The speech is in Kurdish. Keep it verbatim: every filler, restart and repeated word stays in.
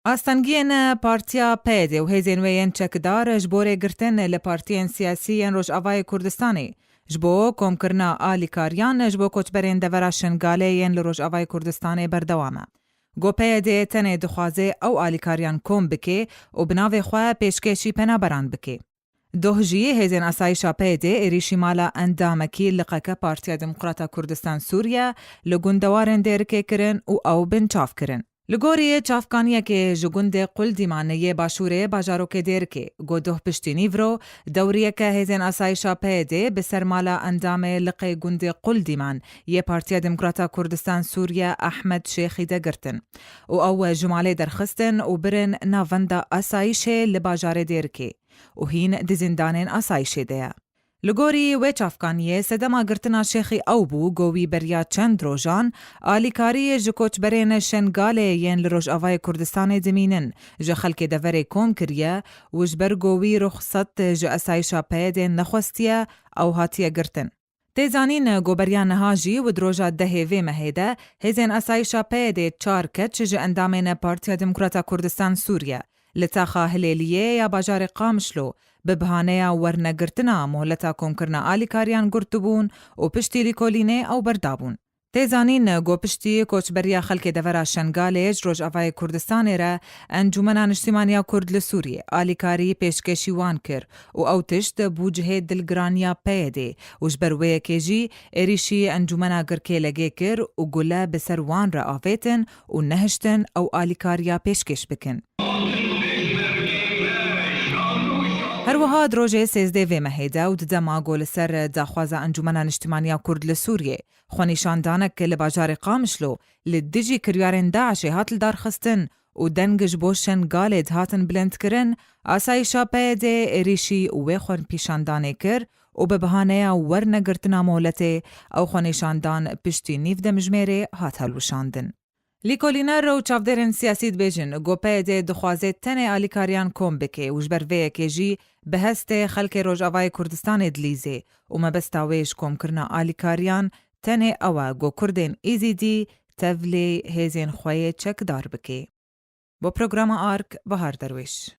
Astengiyên partiya P Y D û hêzên wê yên çekdar ji bo rêgirtin li partiyên siyasî yên Rojavayê Kurdistanê ji bo komkirina alîkariyan ji bo koçberên devera Şingalê yên li Rojavayê Kurdistanê berdewam e. Got, P Y D tenê dixwaze ew alîkariyan kom bike û bi navê xwe pêşkêşî penaberan bike. Doh jî hêzên asayişa P Y D êrîşî mala endamekî liqeke Partiya Demokrata Kurdistan Sûriye li gundewarên Dêrikê kirin û ew binçav kirin. Li gorî çavkaniyekê ji gundê Quldîman yê başûrê bajarokê Dêrikê, got, doh piştî nîvro dewriyeke hêzên asayişa P Y D bi ser mala endamê liqê gundê Quldîman yê Partiya Demokrata Kurdistan Sûriye Ehmed Şêxî de girtin û ew ji malê derxistin û birin navenda asayişê li bajarê Dêrikê û hîn di zîndanên asayişê de ye. Li gorî wê çavkaniyê, sedema girtina Şêxî ew bû, go wî beriya çend rojan alîkariyê ji koçberên Şengalê yên li Rojavayê Kurdistanê dimînin, ji xelkê deverê kom kiriye û ji ber go wî ruxsat ji esayişa P Y D nexwestiye, ew hatiye girtin. Tê zanîn, go beriya niha jî û di roja dehê vê mehê de hêzên asayişa P Y D çar keç ji endamên Partiya Demokrata Kurdistan Sûriye li taxa Hilêliyê ya bajarê Qamişlo bi bihaneya wernegirtina mohleta komkirina alîkariyan girtibûn û piştî lîkolînê ew berdabûn. Tê zanîn, go piştî koçberiya xelkê devera Şengalê ji Rojavayê Kurdistanê re Encûmena Niştîmaniya Kurd li Sûriyê alîkarî pêşkêşî wan kir û ew tişt bû cihê dilgiraniya P Y D û ji ber wê yekê jî êrîşî Encûmena Girkê L G kir û gule bi ser wan re avêtin û nehiştin ew alîkariya pêşkêş bikin. Her wiha di rojê sêzdeh vê mehê de û di dema ku li ser daxwaza Encûmena Niştîmaniya Kurd li Sûriyê xwenîşandanek li bajarê Qamişlo li dijî kiryarên DAIŞê hat lidarxistin û deng ji bo Şengalê dihatin bilindkirin, asayişa P Y D êrîşî wê xwenîşandanê kir û bi bihaneya wernegirtina moletê ew xwenîşandan piştî nîv demjimêrê hat hilweşandin. Lîkolîner û çavdêrên siyasî dibêjin, go P Y D dixwaze tenê alîkariyan kom bike û ji ber vê yekê jî bi hestê xelkê Rojavayê Kurdistanê dilîze û mebesta wê ji komkirina alîkariyan tenê ew e, go Kurdên Êzîdî tevlî hêzên xwe yê çekdar bike. Bo programa Ark, Bahar Derwêş.